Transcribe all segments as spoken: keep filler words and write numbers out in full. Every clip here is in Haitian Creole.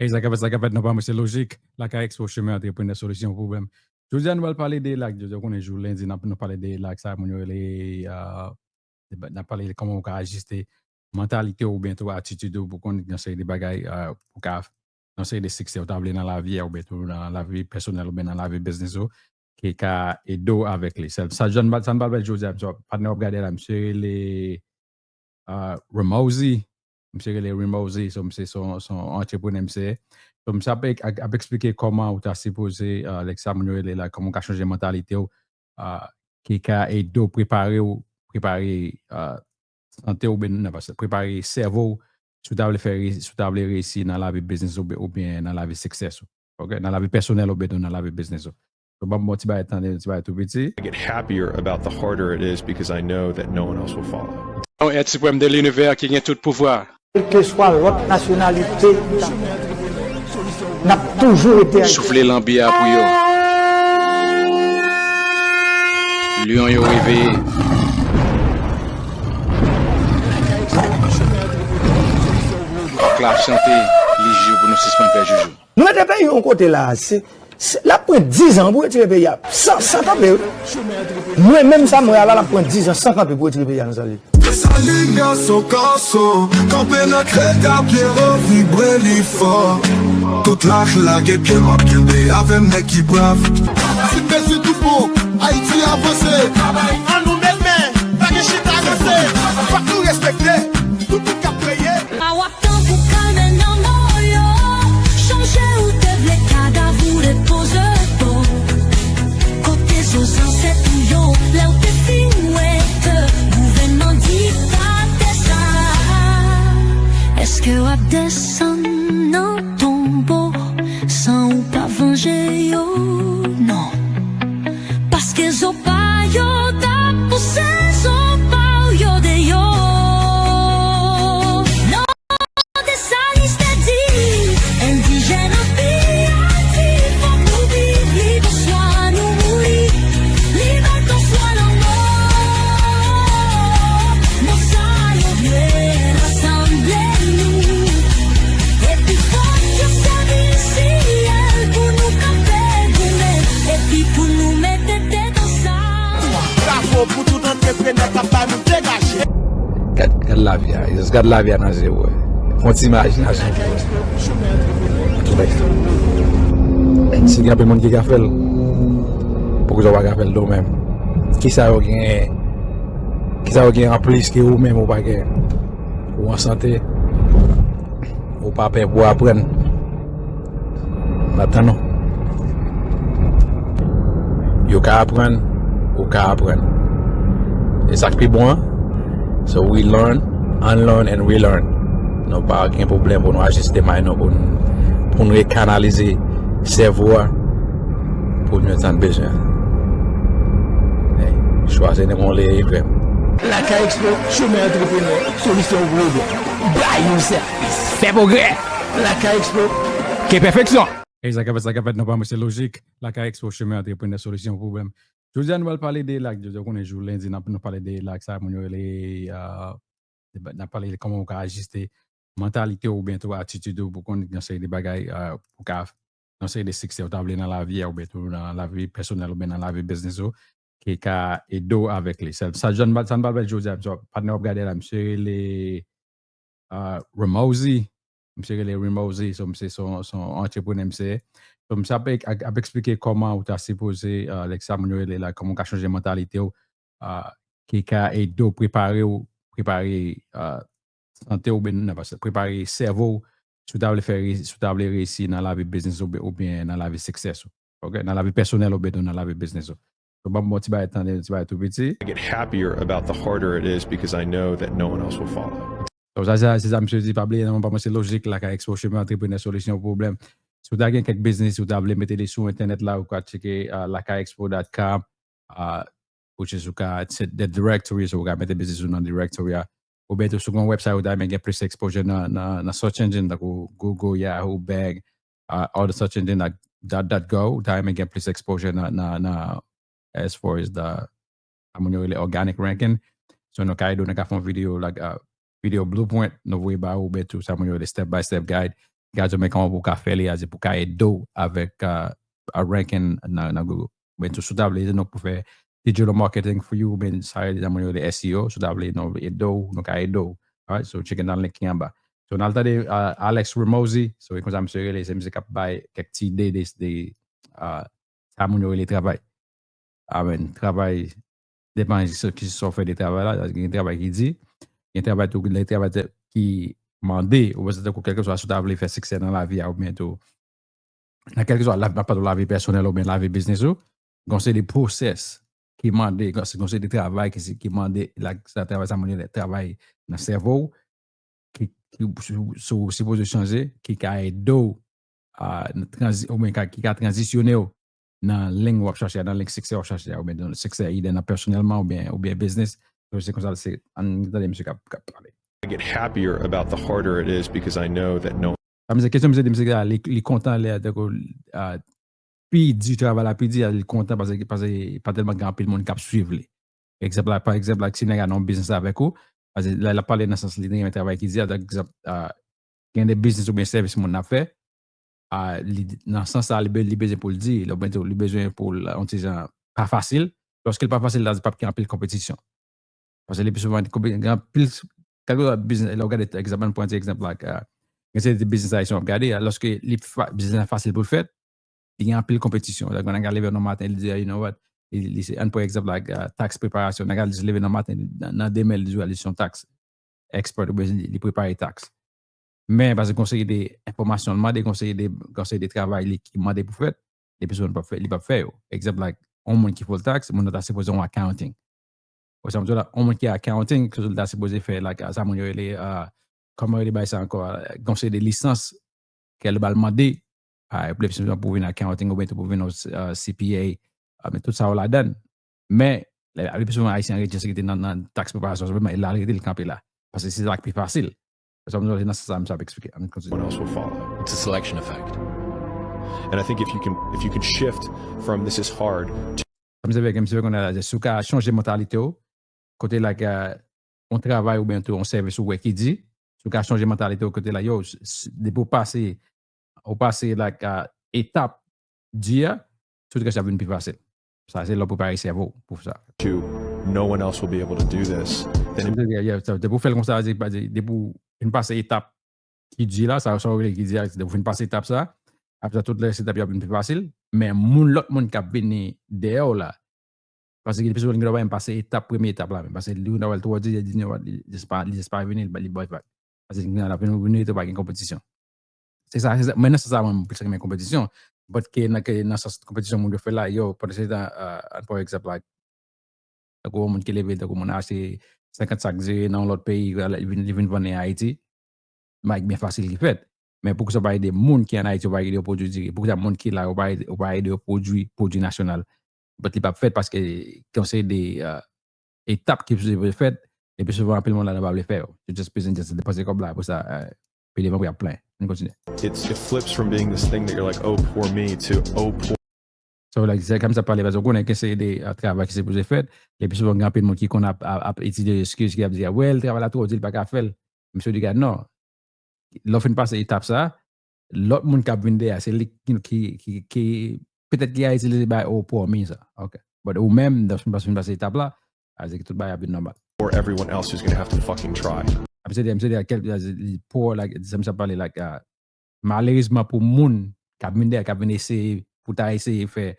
Hey, sa k ap fèt, sa k ap fèt, non pa mwen, se Lojik. Lakay Expo, chemen antreprenè, solisyon pwoblèm. Jodi a, nou pral pale de lak, jodi a, ou konnen jou lendi, n ap, n ap pale de lak, sa moun yo rele, euh, n ap pale de kòman ou ka ajiste mantalite w oubyen tou atitid ou pou konn yon seri de bagay, euh, pou ka, yon seri de siksè ou ta vle nan lavi a, oubyen tou nan lavi pèsonèl, oubyen nan lavi biznis ou, ki ka ede w avèk li. Sa, sa, sa n pral fè jodi a, patnè w ap gade la, misye rele, euh, Ramouzi. Misye rele Ramouzi, so misye se yon, se yon antreprenè, misye. So misye ap, ap, ap eksplike kòman ou ta sipoze, euh, lè sa moun yo rele la, kòman ou ka chanje mantalite w, euh, ki ka ede w prepare w, prepare, euh, sante w, oubyen, non, pa sa, prepare sèvo w, si w ta vle fè, re- si w ta vle reyisi nan lavi biznis ou, oubyen nan lavi siksè ou. Ok? Nan lavi pèsonèl oubyen tou nan lavi biznis ou. So, ban m bon ti bagay tande, ti bagay tou piti. I get happier about the harder it is because I know that no one else will follow. Yon èt siprèm de linivè ki gen tout pouvwa. Kèlkeswa lòt nasyonalite n ap toujou rete Ayisyen. Soufle lanbi a pou yo. Lyon yo reveye. Kòk la ap chante, li jou pou nou sispann fè joujou. Nou mete peyi yon kote la, se, se, l ap pran diz an pou retire peyi a. San, san kanpe, wi. Mwen menm sa m wè a la, l ap pran diz an san kanpe pou retire peyi a, mezanmi. Desalin gason, gason, kanpe nan tèt a Pyero, vibre li fò. Tout laj lage pye, m ap kenbe avè m nèg ki brav. Si bezwen tout bon, Ayiti avanse. Ann nou met men, pa gen chita ranse. Fòk nou respekte tout moun k ap kreye. A w ap tankou Kamèn nan Moyo, chonje ou te vle kadav ou repoze bò. Kote zo zansèt ou yo, lè w te fin wè ke gouvènman diktatè sa? Èske w ap desann nan tonbo san ou pa vanje yo? Non. Paske zo pa yo t ap pouse zo pa w yo deyò. Non, Desalin te di, endijèn an pi aktif, fòk nou viv li, oswa nou mouri. Libète oswa lanmò. Mo sa yo dwe rasanble nou. Epi fòk yo sèvi syèl pou nou kanpe goumen. Epi pou nou mete tèt ansanm. Bravo pou tout antreprenè k ap bay moun degaje. Gad, gad lavi a. Just gad lavi a nan je w. Fè yon ti imajinasyon pou wè. Si gen anpil moun ki ka fè l, poukisa w pa ka fè l tou menm? Kisa yo genyen? Kisa yo genyen anplis ke ou menm ou pa genyen? Ou an sante? Ou pa pè pou aprann? M ap tann ou. Yo ka aprann, ou ka aprann. E sa k pi bon an, so we learn, unlearn and relearn. Nou pa gen pwoblèm pou nou ajiste may nou, pou n, pou n rekanalize sèvo a pou nou tann bezwen. Hey, chwazi nan yon lè frè m. Lakay Expo, chemen antreprenè, solisyon pwoblèm. Bay yon sèvis. Fè pwogrè. Lakay Expo. Ke pèfeksyon. Hey, sa k ap fèt, sa k ap fèt, non pa mwen, se Lojik. Lakay Expo, chemen antreprenè, solisyon pwoblèm. Jodi a, nou pral pale de lak, jodi a, ou konnen jou lendi, n ap, nou pale de lak, sa moun yo rele, euh, de ba- n ap pale de kòman ou ka ajiste mantalite w oubyen tou atitid ou pou konn yon seri de bagay, euh, pou ka, yon seri de siksè ou ta vle nan lavi a, oubyen tou nan lavi pèsonèl, oubyen nan lavi biznis ou, ki ka ede w avèk li. Sa, sa, sa n pral fè jodi a, so, patnè w ap gade la, misye rele, euh, Ramouzi. Misye rele Ramouzi, so misye se yon, se yon antreprenè, misye. So misye ap, ap, ap eksplike kòman ou ta sipoze, euh, lè sa moun yo rele la, kòman ou ka chanje mantalite w, euh, ki ka ede w prepare w, prepare, euh, sante w, oubyen, non, pa sa, prepare sèvo w, si w ta vle fè, re- si w ta vle reyisi nan lavi biznis ou, oubyen nan lavi siksè ou. Ok? Nan lavi pèsonèl oubyen tou nan lavi biznis ou. So, ban m bon ti bagay tande, ti bagay tou piti. I get happier about the harder it is because I know that no one else will follow. So, sa, sa, se sa misye di, pa bliye, non pa mwen, se Lojik, Lakay Expo, chemen antreprenè, solisyon pwoblèm. Si w ta gen kèk biznis, si w ta vle mete li sou entènèt la, ou ka tcheke, uh, lakay expo dot com, uh, which is, ou ka, se the directory, so ou ka mete biznis ou nan directory a. Oubyen tou, si w gen yon website, ou ta renmen gen plis exposure nan, nan, nan search engine, tankou Google, Yahoo, Bing, uh, all the search engine, like, dot, dot go, ou ta renmen gen plis exposure nan, nan, nan, as far as the, sa moun yo rele organic ranking. So, nou ka ede w, nou ka fè yon videyo, like, uh, videyo blueprint, nou voye ba ou, oubyen tou, sa moun yo rele step by step guide. Gade men kòman pou w ka fè li, a di pou w ka ede w avèk uh, a ranking nan, nan Google. Men tou sou ta vle, donk pou fè digital marketing for you, men sa yo nan moun yo le S E O, sou ta vle nou ede w, nou ka ede w. Alright, so check nan link ki anba. So nan tande uh, Alex Hormozi, so e konsa misye rele, se misye k ap bay kèk ti ide de, de uh, sa moun yo rele travay. Amen. Travay depann ki sa w fè de travay la, gen travay ki di, gen travay tou, gen travay ki mande, ou bezwen tankou kèlkeswa si w ta vle fè siksè nan lavi a oubyen tou nan kèlkeswa lavi, pa lavi pèsonèl oubyen lavi biznis ou, gon se de pwosès ki mande, gon se de travay ki, ki mande, sa travay sa mande travay nan sèvo w, ki, ki sou sipoze chanje, ki ka ede w oubyen ki ka tranzisyone w nan liy w ap chache a, nan liy siksè w ap chache a, oubyen nan siksè ide nan pèsonèlman oubyen, oubyen biznis. Se konsa se, ann tande misye k ap pale. I get happier about the harder it is because I know that no Sa mizè kesyon misye di misye li, li kontan lè tankou pi di travay la pi di a, li kontan paske paske pa tèlman gen anpil moun k ap swiv li. Egzanp la, pa egzanp la, si nèg la nan yon biznis avèk ou, paske lè l ap pale nan sans li renmen travay ki di a, egzanp, gen de biznis oubyen sèvis moun ap fè, nan sans sa li bezwen pou l di, li bezwen pou l yon ti jan pa fasil. Lòske l pa fasil, sa vle di p ap gen anpil konpetisyon. Paske le pi souvan gen anpil, kèlkeswa biznis, lè w gade egzanp, ann pran ti egzanp la, gen se de biznis ayisyen w ap gade, lòske li biznis la fasil pou l fèt, li gen anpil konpetisyon. Lè nèg la leve nan maten, li di, you know what, li se, ann pran egzanp la, tax preparation, nèg la jis leve nan maten, nan demen li di w li se yon tax expert oubyen li prepare tax. Men paske gon seri de enfòmasyon l mande, gon seri de, gon seri de travay li ki mande pou fèt, li pi souvan li p ap fè, li p ap fè yo. Egzanp la, yon moun ki full tax, moun nan ta sipoze yon accounting. Ou sa m di w la, yon moun ki accounting, ki ta sipoze fè, like, sa moun yo rele, kòman yo rele bay sa ankò, gon seri de lisans ke l pral mande, epi le pi souvan pou vin accounting oubyen tou pou vin yon C P A, men tout sa yo ladan. Men, le pi souvan ayisyen an rete nan, nan tax preparation sèlman, e la l rete, li kanpe la. Paske se sa k pi fasil. Sa m nan sans sa m ap eksplike. Ann kontinye. Someone else will follow. It's a selection effect. And I think if you can if you can shift from this is hard to Sa m se vre ke m se vre konnen la, si w ka chanje mantalite w, kote la gen yon travay oubyen tou yon sèvis ou wè ki di, si w ka chanje mantalite w kote la, yo, depi w pase, ou pase like etap di a, tout rès la vin pi fasil. Sa se lè w prepare sèvo w pou sa. To no one else will be able to do this. Depi w fè l konsa, depi w fin pase etap ki di la, sa w rele ki di a, depi w fin pase etap sa, apre sa tout rès etap yo ap vin pi fasil. Men moun, lòt moun k ap vini dèyè w la, paske li pi souvan gen dwa pa menm pase etap, premye etap la menm. Paske li gen dwa wè l twò di, li di, li jis pa, li jis pa vini, li bay vag. Paske gen dwa l ap vini, vini, pa gen konpetisyon. Se sa, se sa, men nan sans sa mwen plis renmen konpetisyon. But ke nan, ke nan sans konpetisyon moun yo fè la, yo, pandan se tan, ann pran egzanp la, tankou yon moun ki leve, tankou moun achte senkant sak diri nan yon lòt peyi, li vin, li vin vann li an Ayiti, Mike byen fasil ki fèt. Men poukisa w pa ede moun ki ann Ayiti, w pa ede yo pwodui diri? Poukisa moun ki la, w pa ede, w pa ede yo pwodui, pwodui nasyonal? But li p ap fèt paske gen yon seri de etap ki sipoze fèt, epi souvan anpil moun ladan pa vle fè yo. Yo just bezwen just depanse kòb la, apre sa, pi devan pou y ap plenyen. Ann kontinye. It's, it flips from being this thing that you're like, oh, poor me, to, oh, poor So, like, se kòm sa pale, paske w konnen ke se de travay ki sipoze fèt. Le pi souvan, gen anpil moun ki konn ap, ap, ap itilize eskiz, ki ap di, well, travay la twò di, l pa ka fè l. Misye di, gad, non. Lè w fin pase etap sa, lòt moun k ap vin dèyè, se li ki, ki, ki petèt ki a itilize bay oh, poor me sa. Ok. But ou menm, lè w fin pase etap la, a di ke tout bagay ap vin nòmal. Or everyone else who's gonna have to fucking try. Misye di, misye di, kèl, li poor, like, sa misye ap pale, like, malerezman pou moun k ap vin dèyè, k ap vin eseye, pou ta eseye fè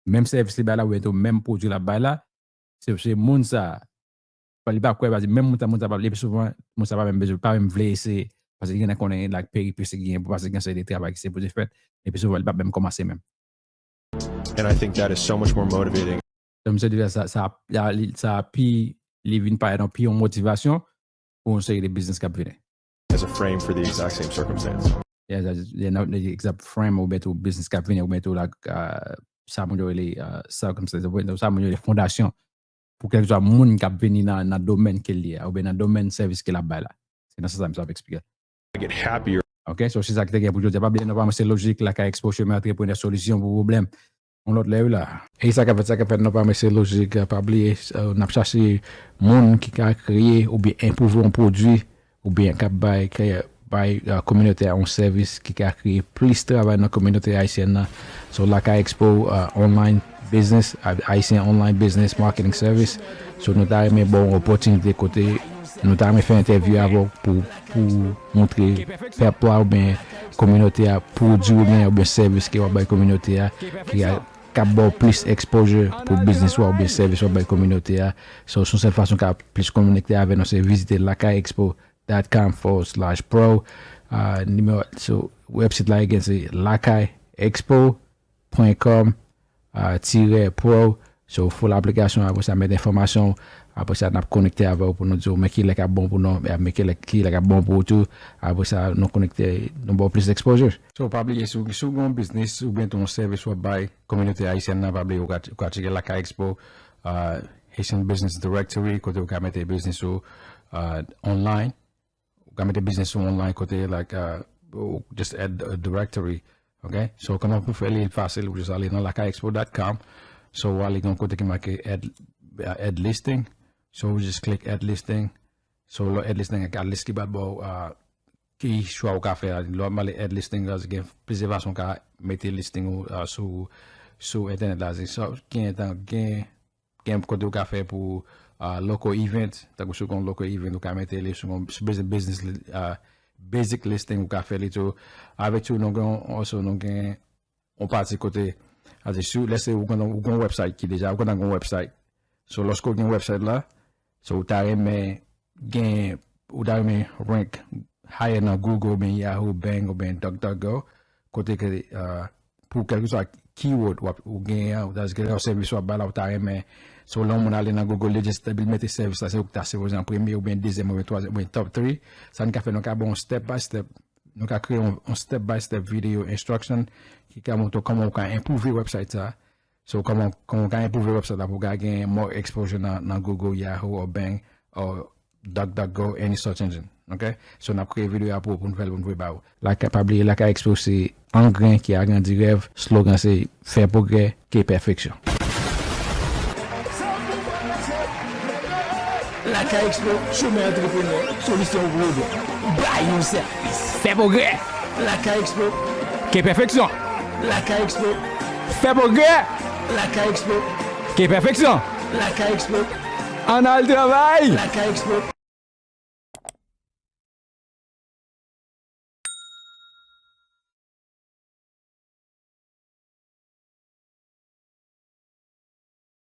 menm sèvis li bay la, oubyen tou menm pwodui l ap bay la, se, se moun sa, li pa kwè, paske menm moun sa, moun sa pa, le pi souvan, moun sa pa menm bezwen, pa menm vle eseye, paske li genlè konnen, like, peripesi ki genyen, paske gen seri de travay ki sipoze fèt, le pi souvan, li p ap menm kòmanse menm. And I think that is so much more motivating. Donk, misye di sa, sa, sa, li, sa pi, li vin parèt yon pi yon motivasyon pou yon seri de biznis k ap vini. As a frame for the exact same circumstance. Yeah, that's, yeah, no, the exact frame oubyen tou biznis k ap vini, oubyen tou la, uh, sa moun yo rele, uh, circumstance, oubyen tou sa moun yo rele fondasyon. Pou kèlkeswa moun k ap vini nan, nan domèn ke l ye a, oubyen nan domèn sèvis ke l ap bay la. Se nan sans sa m sa ap eksplike. I get happier. Ok, so se sa ki te gen pou jodi a. Pa bliye, nou pa mwen se Lojik, Lakay Expo, chemen antreprenè, solisyon pou pwoblèm. Yon lòt lè, wi la. E sa k ap fèt, sa k ap fèt, nou pa mwen se Lojik, pa bliye, uh, n ap chache moun ki ka kreye oubyen enpwouve yon pwodui, oubyen k ap bay, kreye, bay uh, kominote a yon sèvis ki ka kreye plis travay nan kominote ayisyèn nan. So Lakay Expo uh, online business, uh, Haitian online business marketing service. So nou ta renmen ba w yon opòtinite kote nou ta renmen fè entèvyou avè w pou pou montre pèp la oubyen kominote a pwodui oubyen oubyen sèvis ke w ap bay kominote a ki a k ap ba w plis exposure pou biznis ou a oubyen sèvis w ap bay kominote a. So, se yon sèl fason w ka plis konekte avè nou, se vizite lakayexpo dot com forward slash pro. Uh, nimewo, so, website la, again, se lakayexpo dot com uh, tire pro. So, full application, apre sa, met enfòmasyon, apre sa, n ap konekte avè w pou nou di w, men ki lè k ap bon pou nou, men ki lè, ki lè k ap bon pou ou tou. Apre sa, nou konekte, nou ba w plis exposure. So, pa bliye, si w si w gen yon biznis, oubyen tou yon sèvis w ap bay, kominote ayisyèn nan, pa bliye ou ka, ou ka tcheke Lakay Expo, uh, Haitian Business Directory, kote ou ka mete biznis ou uh, online. Ou ka mete biznis ou online kote, like, uh, ou just add a directory. Ok? So, kòman pou fè li fasil, ou just ale nan lakayexpo dot com. So, ou ale gen yon kote ki make add, uh, add listing. So, ou just click add listing. So, lè w add listing, ak list ki bat bò, uh, ki chwa ou ka fè a. Lè w ap pale add listing, gen plizyè fason ou ka mete listing ou uh, sou, sou entènèt la. Se sa, gen, gen, gen kote ou ka fè pou uh, local event, tankou si ou gen local event, ou ka mete li sou, sou business, business uh, basic listing, ou ka fè li tou. Avèk tou, nou gen, also, nou gen yon pati kote, adi, si, let's say, ou gen, ou gen yon website ki deja, ou gen yon website. So, lòske ou gen website la, so, ou ta renmen gen, ou ta renmen rank higher nan Google, oubyen Yahoo, Bing, oubyen DuckDuckGo, kote ke, uh, pou kèlkeswa keyword w ap, ou genyen an, ou ta di ke yon sèvis w ap bay la, ou ta renmen, so, lè yon moun ale nan Google, li just li mete sèvis la, se ou ki ta sipoze an premye, oubyen dezyèm, oubyen twazyèm, oubyen top three. Sa n ka fè, nou ka ba w step by step, nou ka kreye yon, yon step by step video instruction ki ka montre w kòman ou ka enpwouve website sa. So, kòman, kòman w ka enpwouve website la pou w ka gen more exposure nan, nan Google, Yahoo, or Bing, or DuckDuckGo, any search engine. Ok? So, n ap kreye videyo a pou, pou n fè l, pou n voye ba ou. Lakay, pa bliye, Lakay Expo se angren ki agrandi rèv, slogan se fè pwogrè, ke pèfeksyon. Lakay Expo, chemen antreprenè, solisyon pou ou bay yon sèvis. Fè pwogrè. Lakay Expo. Ke pèfeksyon. Lakay Expo. Fè pwogrè. Lakay Expo. Ke pèfeksyon. Lakay Expo. Ann al travay. Lakay Expo.